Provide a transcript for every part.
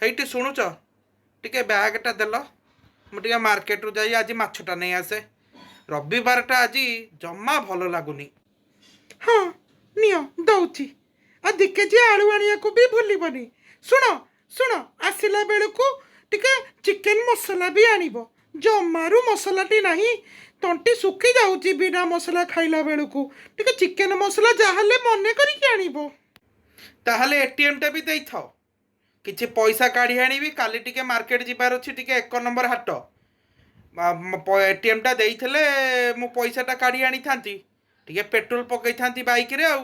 ହେଇଠି ଶୁଣୁଛ, ଟିକେ ବ୍ୟାଗ୍ଟା ଦେଲ, ମୁଁ ଟିକେ ମାର୍କେଟରୁ ଯାଇ ଆଜି ମାଛଟା ନେଇ ଆସେ। ରବିବାରଟା ଆଜି ଜମା ଭଲ ଲାଗୁନି। ହଁ, ନିଅ, ଦଉଛି। ଆଉ 2 କେଜି ଆଳୁ ଆଣିବାକୁ ବି ଭୁଲିବନି। ଶୁଣ ଶୁଣ, ଆସିଲା ବେଳକୁ ଟିକେ ଚିକେନ ମସଲା ବି ଆଣିବ। ଜମାରୁ ମସଲାଟି ନାହିଁ, ତଣ୍ଟି ଶୁଖି ଯାଉଛି ବିନା ମସଲା ଖାଇଲା ବେଳକୁ। ଟିକେ ଚିକେନ ମସଲା ଯାହାହେଲେ ମନେ କରିକି ଆଣିବ। ତାହେଲେ ଏଟିଏମ୍ଟା ବି ଦେଇଥାଅ, କିଛି ପଇସା କାଢ଼ି ଆଣିବି। କାଲି ଟିକେ ମାର୍କେଟ ଯିବାର ଅଛି, ଟିକେ 1 ନମ୍ବର ହାଟ। ଏଟିଏମ୍ଟା ଦେଇଥିଲେ ମୁଁ ପଇସାଟା କାଢ଼ି ଆଣିଥାନ୍ତି, ଟିକେ ପେଟ୍ରୋଲ ପକେଇଥାନ୍ତି ବାଇକରେ। ଆଉ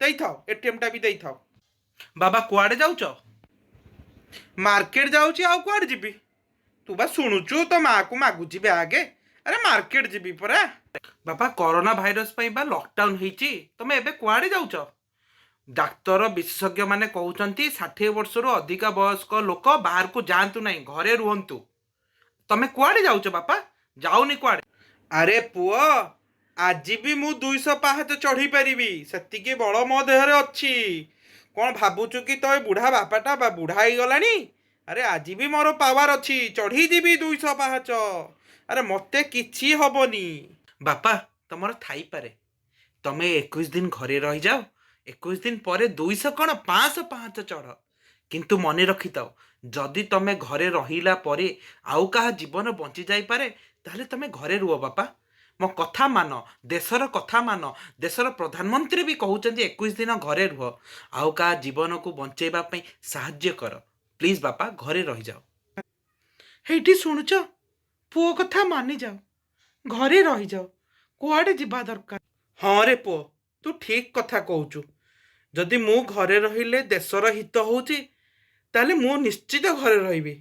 ଦେଇଥାଅ, ଏଟିଏମ୍ଟା ବି ଦେଇଥାଅ। ବାବା, କୁଆଡ଼େ ଯାଉଛ? ମାର୍କେଟ ଯାଉଛି, ଆଉ କୁଆଡ଼େ ଯିବି? ତୁ ବା ଶୁଣୁଛୁ, ତୋ ମାଆକୁ ମାଗୁଛି ବ୍ୟାଗେ। ଆରେ, ମାର୍କେଟ ଯିବି ପରା। ବାପା, କରୋନା ଭାଇରସ ପାଇଁ ବା ଲକଡାଉନ ହେଇଛି, ତମେ ଏବେ କୁଆଡ଼େ ଯାଉଛ? ଡାକ୍ତର ବିଶେଷଜ୍ଞ ମାନେ କହୁଛନ୍ତି, 60 ବର୍ଷରୁ ଅଧିକା ବୟସ୍କ ଲୋକ ବାହାରକୁ ଯାଆନ୍ତୁ ନାହିଁ, ଘରେ ରୁହନ୍ତୁ। ତମେ କୁଆଡ଼େ ଯାଉଛ ବାପା? ଯାଉନି କୁଆଡ଼େ। ଆରେ ପୁଅ, ଆଜି ବି ମୁଁ 200 ପାହାଚ ଚଢ଼ି ପାରିବି, ସେତିକି ବଳ ମୋ ଦେହରେ ଅଛି। କ'ଣ ଭାବୁଛୁ କି ତୋ ଏ ବୁଢ଼ା ବାପାଟା ବା ବୁଢ଼ା ହେଇଗଲାଣି? ଆରେ, ଆଜି ବି ମୋର ପାୱାର ଅଛି, ଚଢ଼ିଯିବି 200 ପାହାଚ। ଆରେ, ମତେ କିଛି ହବନି। ବାପା, ତମର ଥାଇପାରେ। ତମେ 21 ଦିନ ଘରେ ରହିଯାଅ, 21 ଦିନ ପରେ 200 କ'ଣ, 500 ପାହାଚ ଚଢ଼। କିନ୍ତୁ ମନେ ରଖିଥାଅ, ଯଦି ତମେ ଘରେ ରହିଲା ପରେ ଆଉ କାହା ଜୀବନ ବଞ୍ଚି ଯାଇପାରେ, ତାହେଲେ ତମେ ଘରେ ରୁହ। ବାପା, ମୋ କଥା ମାନ, ଦେଶର କଥା ମାନ। ଦେଶର ପ୍ରଧାନମନ୍ତ୍ରୀ ବି କହୁଛନ୍ତି, 21 ଦିନ ଘରେ ରୁହ, ଆଉ କାହା ଜୀବନକୁ ବଞ୍ଚେଇବା ପାଇଁ ସାହାଯ୍ୟ କର। ପ୍ଲିଜ୍ ବାପା, ଘରେ ରହିଯାଅ। ହେଇଠି ଶୁଣୁଛ, ପୁଅ କଥା ମାନିଯାଅ, ଘରେ ରହିଯାଅ, କୁଆଡ଼େ ଯିବା ଦରକାର। ହଁ ରେ ପୁଅ, ତୁ ଠିକ୍ କଥା କହୁଛୁ। ଯଦି ମୁଁ ଘରେ ରହିଲେ ଦେଶର ହିତ ହେଉଛି, ତାହେଲେ ମୁଁ ନିଶ୍ଚିତ ଘରେ ରହିବି।